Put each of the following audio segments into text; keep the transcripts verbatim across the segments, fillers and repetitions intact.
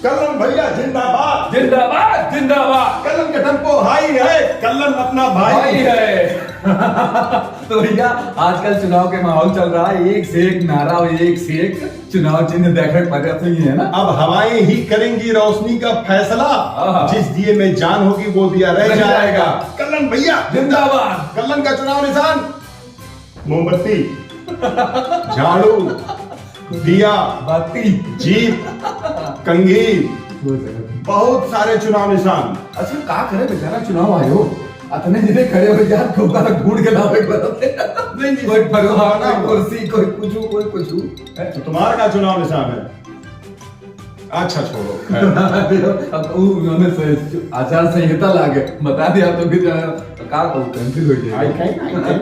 कल्लन भैया जिंदाबाद। जिंदाबाद, जिंदाबाद। कल्लन का टेम्पो हाई है, कल्लन अपना भाई भाई है। तो भैया, आजकल चुनाव के माहौल चल रहा है, एक से एक नारा और एक से एक चुनाव चिन्ह देखने पड़ रहे हैं, है ना? अब हवाएं ही करेंगी रोशनी का फैसला। हाँ। जिस दिए में जान होगी, वो दिया रह रह जाएगा। जाएगा। कल्लन भैया जिंदाबाद। कल्लन का चुनाव निशान मोमबत्ती, झाड़ू, दिया, बत्ती। जीप, कंघी, बहुत सारे चुनाव निशान। अच्छा, का करे बेचारा चुनाव आयोग, अतने जने खड़े हो जात, को बार ढूंढ के लावे पड़त है। नहीं, नहीं, कोई फरुआ, ना कोई हो। कुर्सी, कोई कुछू, कोई कुछू। तो तुम्हारा का चुनाव निशान है? अच्छा, छोड़ो। अब उ उन्होंने से-, आचार संहिता लागे, बता दिया तो फिर, अ, का कहूँ, confuse हो जाएगा। आई कहीं, आई कहीं।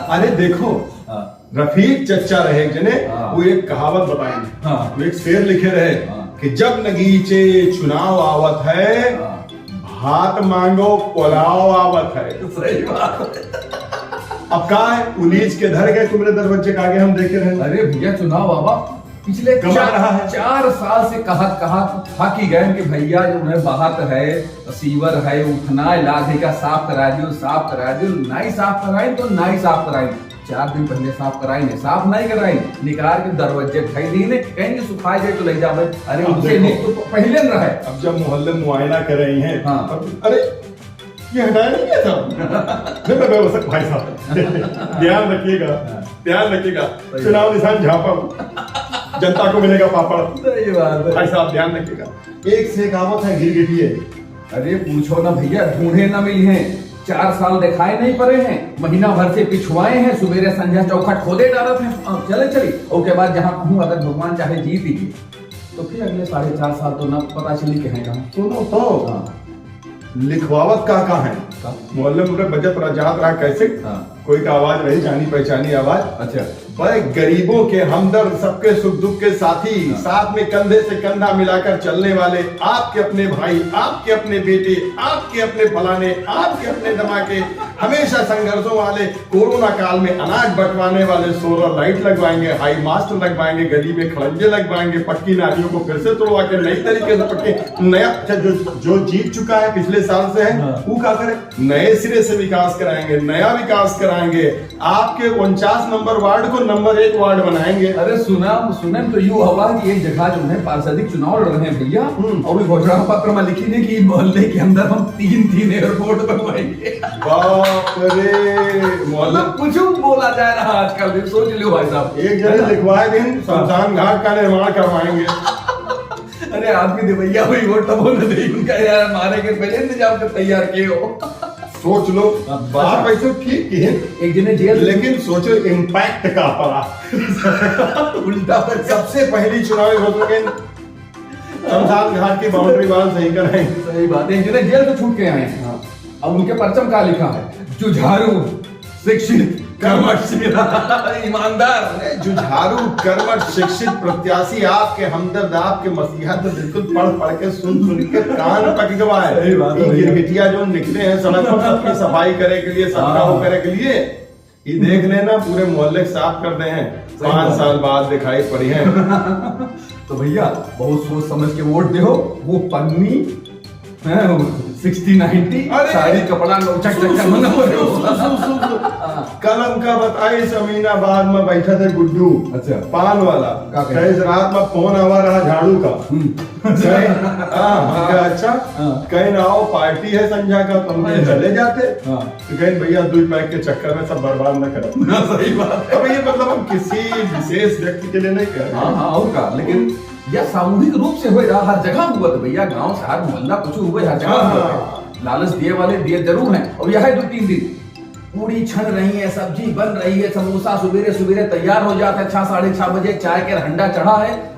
अरे देखो, हाँ। रफीक चच्चा रहे एक जने, हाँ। वो एक कहावत बताएंगे। हाँ। वो एक शेर लिखे रहे हाँ। कि जब नगीचे चुनाव आवत है, हाँ। भात मांगो पुलाव आवत है। सही बात है। अब का है, उलीच के धर गए, तुम्हारे दरवाजे के आगे हम देखे रहे। अरे भैया, चुनाव आवा, पिछले कमा चार, रहा है। चार साल से कहत, कहत थाकी गए कि भैया, जो उन्हें बात है, सीवर है, उठना है, लागे का साफ करा दियो, साफ करा दियो, नाई साफ कराई तो नाई साफ कराई। चार दिन पहले साफ कराई ने, साफ नाई कराई, निकाल के दरवाजे ढाई दिन, कहेंगे सुखाए जाए तो ले जावे। अरे, अब उनसे देखो, नहीं तो पहले न रहा है। अब जब मोहल्ले मुआयना कर रही हैं, हाँ। अब, अरे, ये हटाया नहीं गया था। नहीं, मैं व्यवस्थक भाई साहब। ध्यान रखिएगा, हाँ। ध्यान रखिएगा। सही। चुनाव निशान झापड़, जनता को मिलेगा पापड़। सही बात है। भाई साहब, ध्यान रखिएगा। एक से एक आवत है गिरगिटिए। अरे पूछो ना भैया, ढूंढे ना मिली हैं, चार साल दिखाए नहीं पड़े हैं, महीना भर से पिछुआए हैं, सुबेरे संझा चौखट खोदे डालत हैं। अब चले चली, ओके बाद जहाँ कहूँ अगर भगवान चाहे जीत ही गए, तो फिर अगले साढ़े चार साल तो ना पता चली के हैं कहाँ। सुनो तो, हाँ। लिखवावत का का है? का? मोहल्ले में बजत रहा, जात रहा कैसे? हाँ। कोई का आवाज रही, जानी पहचानी आवाज। अच्छा। बड़े गरीबों के हमदर्द, सबके सुख दुख के साथी, हाँ। साथ में कंधे से कंधा मिलाकर चलने वाले आपके अपने भाई, आपके अपने बेटे, आपके अपने फलाने, आपके अपने धमाके, हमेशा संघर्षों वाले, कोरोना काल में अनाज बंटवाने वाले, सोलर लाइट लगवाएंगे, हाई मास्ट लगवाएंगे, गली में खड़ंजे लगवाएंगे, पक्की नालियों को फिर से तोड़वा के नई तरीके से पक्के, नया, अच्छा, जो, जो जीत चुका है पिछले साल से है, हाँ। वो क्या करे? नए सिरे से विकास कराएंगे, नया विकास कराएंगे। आपके उनचास नंबर वार्ड को नंबर एक वार्ड बनाएंगे। अरे सुना, सुने तो यू हवा कि एक जगह जो है पार्षदिक चुनाव लड़ रहे हैं भैया, हम्म। और वो घोषणा पत्र में लिखी ने कि मोहल्ले के अंदर हम तीन, तीन एयरपोर्ट बनवाएंगे। बाप रे, मोहल्ला मतलब कुछ बोला जा रहा आजकल, भी सोच लो भाई साहब। एक जने लिखवाए दिन शमशान घाट का निर्माण करवाएंगे। अरे आदमी देवैया हुई वो तब न दे, उनका यार मारे के पहले इंतजाम कर तैयार किए हो। सोच लो, हाँ, बात अच्छा। वैसे ठीक की है, एक जने जेल लेकिन सोचो impact का पड़ा। उल्टा पड़ गया। सबसे पहली चुनावी वोट में शमशान घाट की boundary wall सही कराएं। सही बात है, एक जने जेल से छूट के आए हैं। हाँ। अब उनके परचम का लिखा है, जुझारू, शिक्षित, कर्मठ, ईमानदार। अरे, जुझारू, कर्मठ, शिक्षित प्रत्याशी, आपके हमदर्द, आपके मसीहा तो बिल्कुल पढ़ पढ़ के, सुन सुन के कान पक गवा है। सही बात है ये भैया। गिरगिटिया जो निकले हैं सड़क पर सबकी सफाई करे के लिए, सब हाँ। काम करे के लिए, ये देख लेना, पूरे मोहल्ले को साफ कर दे हैं। सही पाँच बात है। साल बाद दिखाई पड़ी हैं। तो भैया, बहुत सोच समझ के वोट दे हो, वो पन्नी हैं, वो sixty ninety, अरे! साड़ी कपड़ा नौचक सुन, चक्कर सुन, में ना सुन, पड़े हो। सुन, सुन, सुन, सुन। हाँ। कल हमका बताइस अमीनाबाद में बैठा थे गुड्डू, अच्छा। पान वाला। का कहे? कहे, "रात में फोन आवा रहा झाड़ू का।" हम्म। कहे, हाँ, हम कहा, "अच्छा।" हाँ। कहे, "ना आओ, पार्टी है संझा का, तुम हाँ। चले जाते।" हाँ। तो कहे, "भैया, दो पैक के चक्कर में सब बर्बाद न करो।" ना, सही बात है। अब ये मतलब हम किसी विशेष व्यक्ति के लिए नहीं कह रहे। हाँ, हाँ, और का, लेकिन यह सामूहिक रूप से होए रहा, हर जगह हुआ तो भैया, गांव, शहर, मोहल्ला, कुछ हुए, हर जगह हाँ, हुआ हाँ। है। लालच दिए वाले दिए जरूर हैं। और यह है दो तीन दिन, पूड़ी छन रही है, सब्जी बन रही है, समोसा सुबेरे सुबेरे तैयार हो जाता है, छह, साढ़े छह बजे चाय के हंडा चढ़ा है।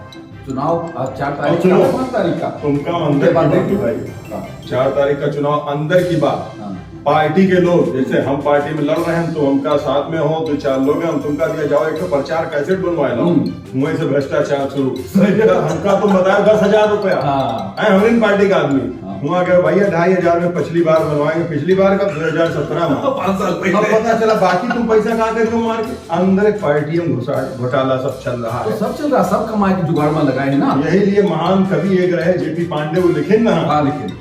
चुनाव आज चार तारीख और का सुनो, है, पाँच तारीख का। तुमका उनके अंदर बाद की बात देंगे। बताई। हाँ। चार तारीख का चुनाव अंदर की बात। हाँ। पार्टी के लोग, जैसे हम पार्टी में लड़ रहे हैं, तो हमका साथ में हो, दो चार लोग हैं, हम तुमका दिया जाओ, एक ठो प्रचार कैसेट बनवाए लो। हम्म। वहीं से भ्रष्टाचार शुरू। सही है। हमका तुम बताओ दस हजार रुपया। हाँ। हैं, हमरे पार्टी का आदमी। हाँ। हुआ क्या भैया, ढाई हजार में पिछली बार बनवाएंगे, पिछली बार कब? दो हजार सत्रह में। पाँच साल पहले। अब पता चला बाकी तुम पैसा कहाँ कर दो मार के? अंदर एक पार्टी में घुसा, घोटाला सब चल रहा तो है। सब चल रहा, सब कमाए के जुगाड़ में लगाए हैं ना। यही लिए महान कवि एक रहे जेपी पांडे, वो लिखे ना, हाँ, लिखे।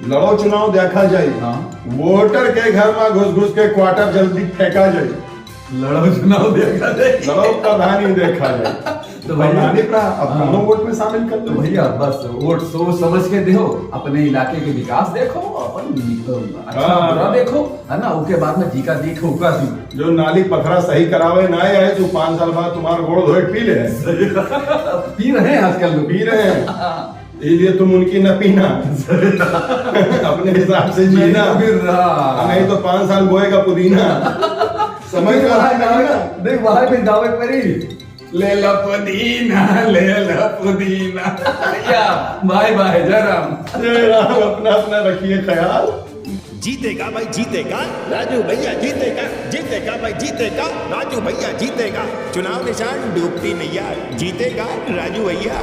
लड़ो चुनाव देखा जाए, हाँ। वोटर के घर में घुस घुस के क्वार्टर जल्दी फेंका जाए, लड़ो चुनाव देखा जाए। लड़ो प्रधानी देखा जाए। तो भैया, प्रधानी का अब हाँ। दोनों वोट में शामिल कर तो दो। भैया, बस वोट सोच समझ के देहो, अपने इलाके के विकास देखो, अपन अच्छा हाँ। बुरा देखो, है ना। ओके बाद में जीका दी ठोका दी। जो नाली पथरा सही करावे ना आए तो पाँच साल बाद तुम्हारा गोड़ धोए पी ले। पी रहे हैं आजकल लोग। पी रहे हैं, इसलिए तुम उनकी न पीना, अपने हिसाब से जीना। नहीं तो फिर, हाँ। नहीं तो पाँच साल बोएगा पुदीना। समझ फिर में वहाँ आया गावे, ना? देख, वहाँ पे गावे के पड़ी। ले ला पुदीना, ले ला पुदीना। भैया, बाय बाय, जय राम। जय राम, अपना अपना रखिए ख्याल। जीतेगा भाई, जीतेगा राजू भैया, जीतेगा, जीतेगा भाई, जीतेगा राजू भैया, जीतेगा। चुनाव निशान डूबती नैया, जीतेगा राजू भैया।